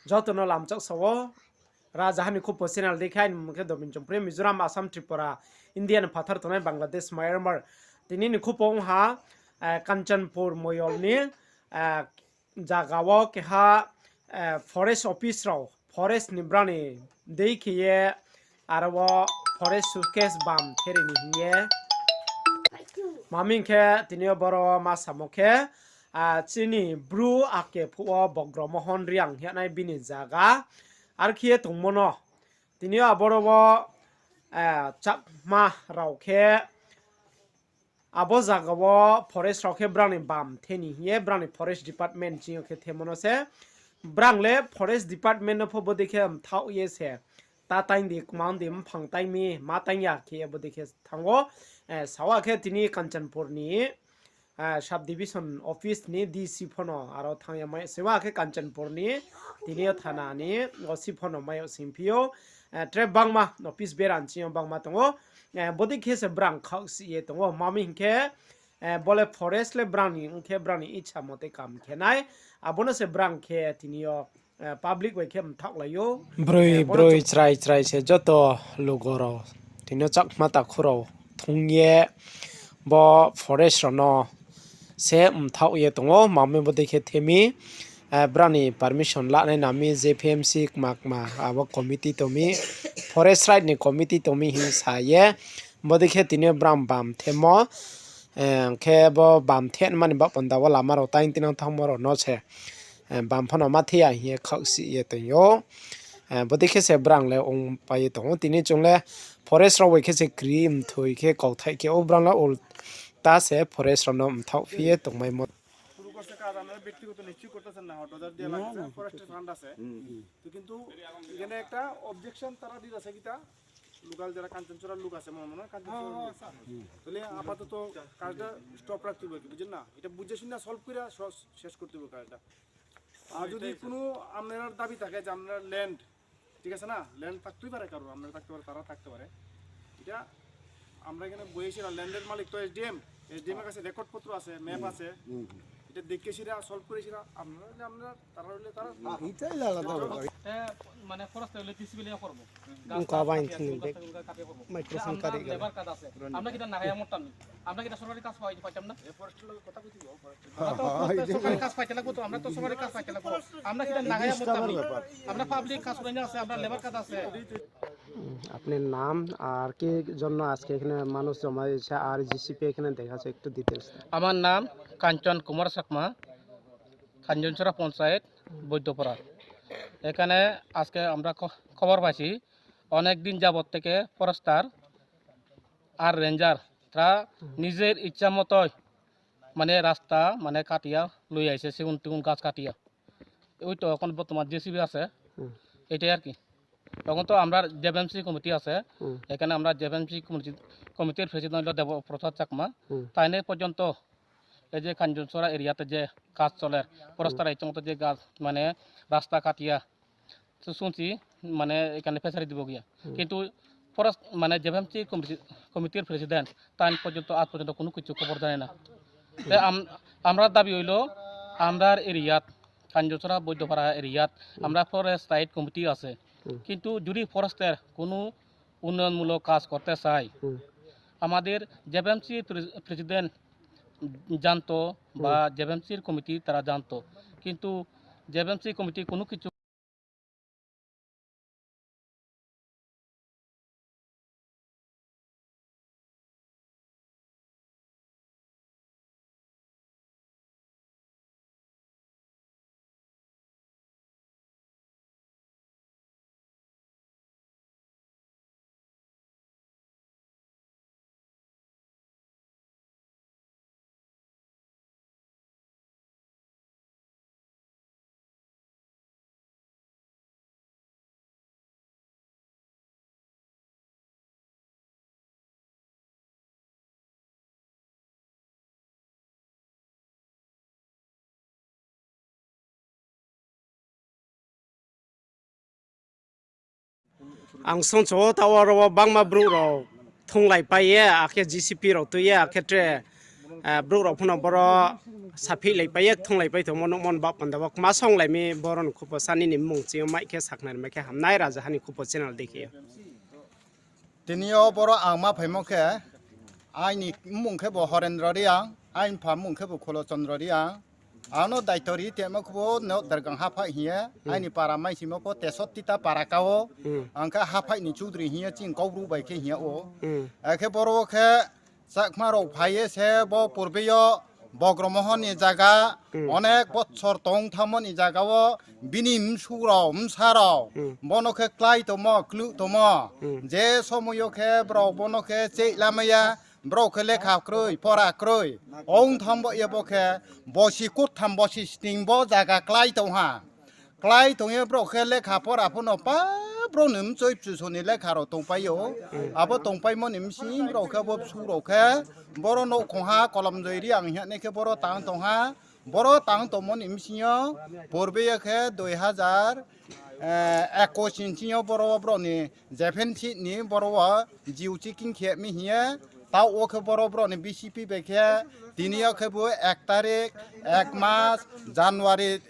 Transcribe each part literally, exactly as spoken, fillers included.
Joto no lamchak sa ou. Rajaha ni khupo channel dei khe aini mmung khe Dobin Chongpri, Mizoram, Assam, Tripura, India ni phathar tongnai Bangladesh, Myanmar. Tini ni khupo ong ha, eh, Kanchanpur moyol ni, eh, zaga wo keha, eh, forest office rao, forest ni brang ni dei khe ye, aro wo forest suitcase bam theri ni hing ye. Maming khe tini yo boro ma samo khe, ah, chini bru ake phuh wo Bogro Mohon Reang hinai bini zaga. Arkhe ye tongmo no. Tini yo aboro wo, eh, Chakma rao khe, abo zaga wo forest rao khe brang ni bam theni hing ye brang ni forest department ching yo khe themo no se. Brang le forest department no pho bodei khe mthaoh ye se. Ta taing di, kmang di, mphang taing mi, ma taing ya khe ye bodei khe thanng ou. Eh, sawa khe tini Kanchanpur ni, eh, sub division office ni D C pho no aro thanng ya mai. Sewa khe Kanchanpur ni tini yo thana ni O C pho no mai yo singphi ou. Eh, tre bangma office beran ching yo bangma tong ou. Eh, bodei khe se brang khaohsi ye tong ou. Mami hing khe, eh, bo le forest le brang ni ong khe brang ni icha mote kam khe nai. Abo no se brang khe tini yo, eh, public bai khe mthaohlai ou. Broi, eh, broi chrai chrai se joto lugo rao. Tini yo Chakma takhu rao thung ye bo forest rao no se mthaoh ye tong ou, mami bodei khe themi, eh, brang ni permission lanai nami J P M C kma kma abo committee tongmi, forest right ni committee tongmi hing sa ye, bodei khe tini yo brang bam themo, eh, khe bo bam themani baoh panda wo lama rao taing tinang thanngmo rao no se, eh, bam pho no ma the ya hing ye khaohsi ye tong ou. Eh, bodei khe se brang le ongpai ye tong ou. Tini chung le forest rao bai khe se kri mthoi khe kauthai khe ou, brang le ulta se forest rao no mthaohphi ye tongmaimo. শুরু করছে কাজ, আপনারা ব্যক্তিগত নিশ্চয়ই করতেছেন না, hot dodger দিয়ে না, লাগতেছে, না। ফরেস্টের ফান্ড আছে। হুম, হুম। তো কিন্তু এখানে একটা অবজেকশন তারা দিতেছে কিতা, লোকাল যারা কাঞ্চনছড়ার লোক আছে, মনে মনে হয় কাঞ্চনছড়ার লোক। হ্যাঁ, হ্যাঁ, স্যার। তাহলে আপাতত কাজটা স্টপ রাখতে হবে, বুঝছেন না? এটা বুঝে শুনে সলভ করে স-, শেষ করতে হবে কাজটা। আর যদি কোনো আপনার দাবি থাকে যে আপনার ল্যান্ড, ঠিক আছে না, ল্যান্ড থাকতেই পারে কারোর, আপনার থাকতে পারে, তারা থাকতে পারে, এটা আমরা এখানে বইয়েছিলাম, ল্যান্ডের মালিক তো এসডিএম, এসডিএম এর কাছে রেকর্ড পত্র আছে, ম্যাপ আছে, হুম, হুম। এটা দেখে সেটা সলভ করে সেটা আপনারা হলে আপনারা, তারা হলে তারা। না, এটাই আলাদা ব্যাপার। এ, মানে ফরেস্ট হলে ডিসিপ্লিন করবো। গাছ উনকা কাটা, বাইন গাছ থিনি কাটা, দেখ। উনকা কাটা করবো। মাইক্রোফোন এটা আমরা কারিগর। লেবার কাজ আছে। আমরা কিতা নাগায়া মরতাম নি? আমরা কিতা সরকারি কাজ পাই-, পাইতাম না? এ ফরেস্টের লগে কথা কইতে দিব, ফরেস্টের। আমরা তো হ্যাঁ, হ্যাঁ, সরকারি কাজ পাইতে লাগবো তো, আমরা তো সরকারি কাজ পাইতে লাগবো। আমরা কিতা নাগায়া মরতাম নি? ব্যাপার। আমরা পাবলিক কাজ করে না আছে, আমরা লেবার কাজ আছে। হুম, আপনার নাম আর কি জন্য আজকে এখানে মানুষ জমা হয়েছে আর জিসিপি এখানে দেখা যাচ্ছে, একটু ডিটেইলস। আমার নাম কাঞ্চন কুমার চাকমা, কাঞ্চনছড়া পঞ্চায়েত, বৈদ্যপাড়া। এখানে আজকে আমরা খ-, খবর পাইছি, অনেক দিন যাবত থেকে ফরেস্টার আর রেঞ্জার তারা নিজের ইচ্ছা মতোই মানে রাস্তা মানে কাটিয়া লই আইছে, সেগুন টেগুন গাছ কাটিয়া। ওই তো এখন বর্তমান জেসিবি আছে, হুম। এটাই আর কি। তখন তো আমরা জেএফএমসি কমিটি আছে, হুম। এখানে আমরা জেএফএমসি কমিটি, কমিটির প্রেসিডেন্ট হলো দেবপ্রসাদ চাকমা। হুম। তাইনে পর্যন্ত এই যে কাঞ্চনছড়া এরিয়াতে যে কাজ চলে, হুম। ফরেস্টার এই সমস্ত যে গাছ মানে রাস্তা কাটিয়া তো শুনছি, মানে, এখানে ফিশারি দিব গিয়া। হুম। কিন্তু ফরেস্ট, মানে, জেএফএমসি কমিটি, কমিটির প্রেসিডেন্ট, তাই পর্যন্ত, আজ পর্যন্ত কোনো কিছু খবর জানে না। তে আম-, আমরা দাবি হইল, আমরার এরিয়াত, কাঞ্চনছড়া বৈদ্যপাড়া এরিয়াত, হুম। আমরা ফরেস্ট রাইট কমিটি আছে। হুম। কিন্তু যদি ফরেস্টের কোনো উন্নয়নমূলক কাজ করতে চাই, হুম। আমাদের জেএফএমসি প্রে-, প্রেসিডেন্ট জানতো বা হুম। জেএফএমসির কমিটি তারা জানতো, কিন্তু জেএফএমসি কমিটি কোনো কিছু Ang songcho wo ta aro wo bangma brouh rao thunglai pai ye, akhe G C P rao tui ye, akhe tre, eh, brouh rao phano boro Saphihlaipai ye kthanglaipai tongmo nuhmo ni baoh panda wo kma songlai mi, boro ni khupo sa nini mmung ching yo mai khe sakhnari mai khe hamnai, Rajaha ni Khupo channel dei khe yo. Tini yo boro ang ma phaimo khe, aini mmung khe bo Horendro Reang, aini pha mmung khe bo Khulo Chondro Reang. Ang no daito ri tongmo khe bo no Dergang haphaih hing ye, aini para maisingmo pho Tesottita para ka wo, ang khe haphaih ni chudri hing ye chini Kaubru bai khe hing yag ou. Akhe boro wo khe Chakma rao phai ye se bo purbe yo Bogromohon ni zaga, onek bochor tong thanngmo ni zaga wo bini bsu rao, bsa rao, bono khe klái tongmo, kluh tongmo. Je somoi yo khe brao bono khe chehlamai ya, brao khe lekha kroi, pora kroi. Ong thanng bo ye bo khe bosi kurtham bosi sning bo zaga klái tong ha. Klái tong ye brao khe lekha pora pho no pa, brao ni mchoi bchuso ni lekha rao tongpai ou. Abo tongpaimo ni bsing brao khe bo bsu rao khe boro nouhkhongha Kolomjoi Reang hing ye nai khe boro tang tong ha. Boro tang tongmo ni bsing yo purbe yo khe dui hazar, eh, ekush ni bsing yo boro wo brao ni Jefensi ni boro wo jiu checking khe mi hing ye, taoh wo khe boro brao ni B C P bai khe, tini yo khe bo ek tarik, ek mas, January,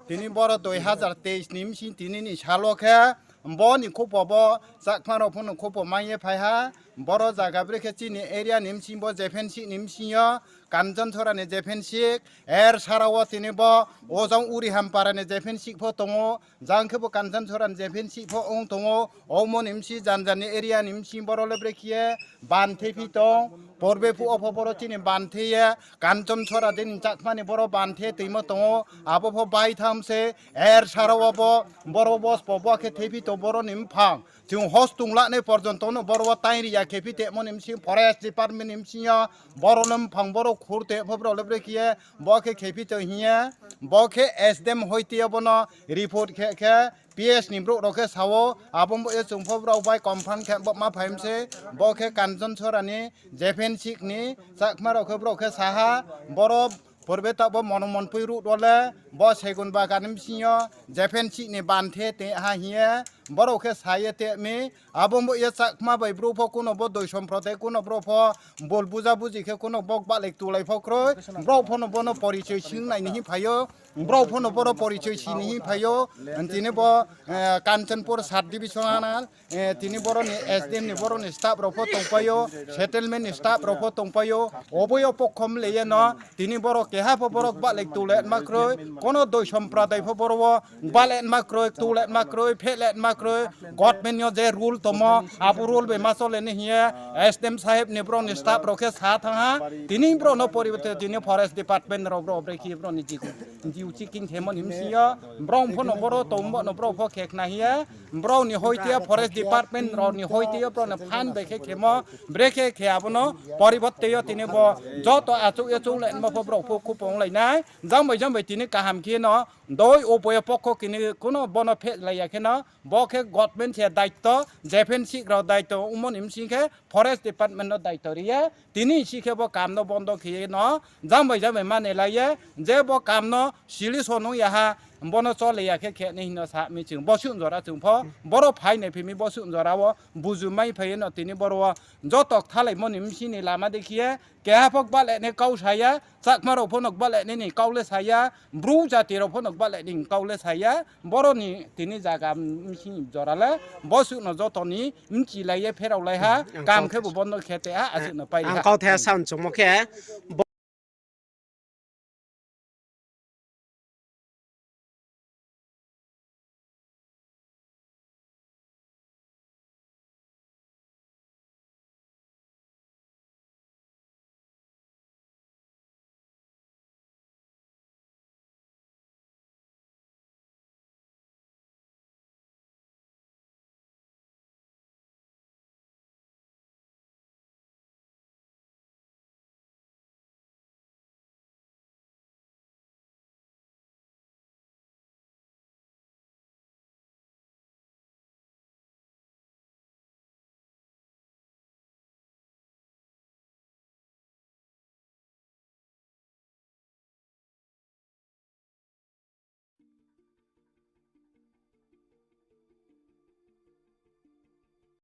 tini boro dui hazar teis ni bsing tini ni sal wo khe, bo ni khupo bo, Chakma rao pho no khupo mai ye phai ha, boro zaga brekhe chini area ni bsing bo Jefensi ni bsing yo, Kanchonchora ni Jefensi, er sara wo tini bo, ojang Urihampara ni Jefensi pho tong ou, jang khe bo Kanchonchora ni Jefensi pho ong tong ou, omo ni bsing janjan ni area ni bsing boro le brekhe ye, banthephi tong, purbe phuh wo pho boro chini banthe ye, Kanchonchora dei ni Chakma ni boro banthe toimo tong ou, abo pho baitham se, er sara wo bo, boro bo spo bo khe thephi tong boro ni mphang. Chung hos tong lanai porjonto no boro wo taing ri ya khephi tongmo ni bsing forest department ni bsing yo, boro le mphang boro khur tong pho brao le brekhe ye, bo khe khephi tong hing ye, bo khe S D M hoite yo bono report khe khe, P S ni brouh rao khe sa ou, abo bo ye chung pho brao bai confirm khe bo ma phai mi se, bo khe Kanchonchora ni, Jefensi ni, Chakma rao khe brao khe sa ha, boro purbe taoh bo Monomonpui road wo le, bo Segun Bagan ni bsing yo, Jefensi ni banthe tong ha hing ye, brao khe sa ye tong mi, abo bo ye Chakma bai Bru pho kuno bo doi somprodai kuno brao pho, bol buja buji khe kuno bo gbahlai ktulai pho kroi, brao pho no bono porichoi singnai ni hing phai ou, brao pho no boro porichoi si ni hing phai ou, tini bo, eh, Kanchanpur sub divisional, eh, tini boro ni S D M ni boro ni staff rao pho tongpai ou, settlement ni staff rao pho tongpai ou, obo yo pokho mlei ye no, tini boro keha pho boro gbahlai ktulai ma kroi, kono doi somprodai pho boro wo gbahlai ma kroi, ktulai ma kroi, phehlai ma kroi, government yo je rule tongmo, abo rule bai ma chole ni hing ye, S D M saheb ni brao ni staff rao khe sa thanng ha, tini brao no poriborte tini forest department rao brao brekhe brao ni jiu checking khemo ni bsing yo, brao pho no boro tongmo no brao pho khe khna hing ye, brao ni hoite yo forest department rao ni hoite yo brao no phan bai khe khemo, brekhe khe abo no poriborte yo tini bo joto achouh ye chouh le nma pho brao pho khupo onglai nai, jang bai jang bai tini kaham khe no, doi obo ye pokho kini kuno bono phehlai ya khe no, bo khe government se daito, Jefensi rao daito, omo ni bsing khe forest department no daito ri ye, tini si khe bo kam no bondo khe ye no, jang bai jang bai mane lai ye, je bo kam no solution ong ya ha, bono chole ya khe khe ni hing no sa mi chung, bosuh jora chung pho, boro phai nai phi mi bosuh jora wo, buju mai phai ye no tini boro wo, joto kthalaimo ni bsing ni lama dei khe ye, keha pho gbahlai ni kau sa ya, Chakma rao pho no gbahlai ni kau le sa ya, Bru jati rao pho no gbahlai ni kau le sa ya, boro ni tini zaga bsing jora le, bosuh no joto ni bchilai ye pherao lai ha, kam khe bo bondo khe te ha, asuh no pai ha. Ang kauthai sound chungmo khe,